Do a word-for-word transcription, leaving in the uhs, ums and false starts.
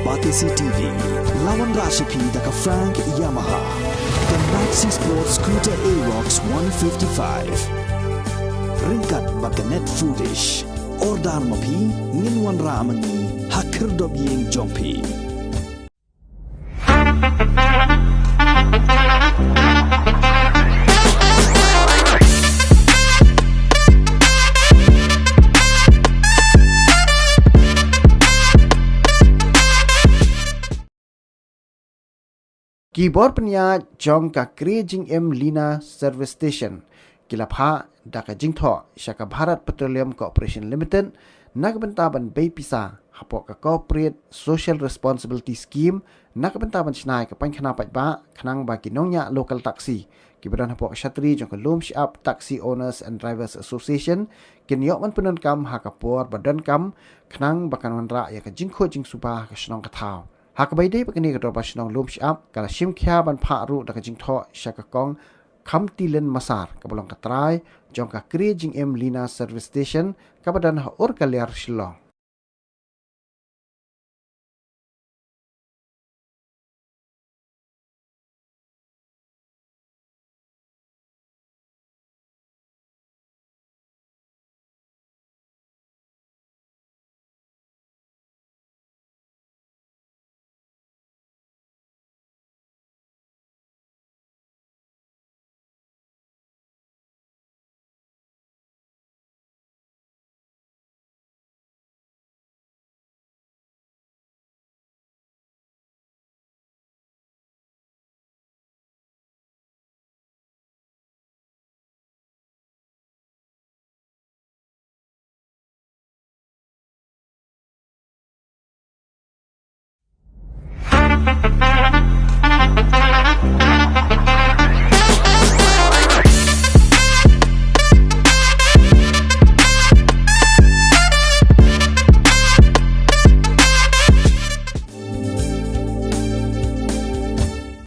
Batesi T V, la wanrah sha phi da ka Frank Yamaha, ka Maxi Sport Scooter Aerox one fifty-five. Ryngkat bad ka Net Foodish. Order ma phi, ngin wanrah ma ngi ha khyrdop ïing jong phi. Ki bor pynïaid jong ka Kri Jingim Lina Service Station ki la phah da ka jingthoh sha ka Bharat Petroleum Corporation Limited na ka bynta ban bei pisa hapoh ka Corporate Social Responsibility Scheme na ka bynta ban shna ïa ka painkhana paidbah khnang ba ki nongñiah local taxi kiba don hapoh ka shatri jong ka Lum Shyiap Taxi Owners and Drivers Association kin ïoh ban pyndonkam ha ka por ba donkam khnang ba kan wanrah ïa ka jingkhuid jingsuba ha ka shnong ka thaw. Ha kaba ïadei bad kane, ka Dorbar Shnong Lum Shyiap ka la shim khia ban phah ruh da ka jingthoh sha ka Kong Khamtilen Massar kaba long ka trai jong ka Kri Jingim Lina Service Station kaba don ha Urkaliar, Shillong.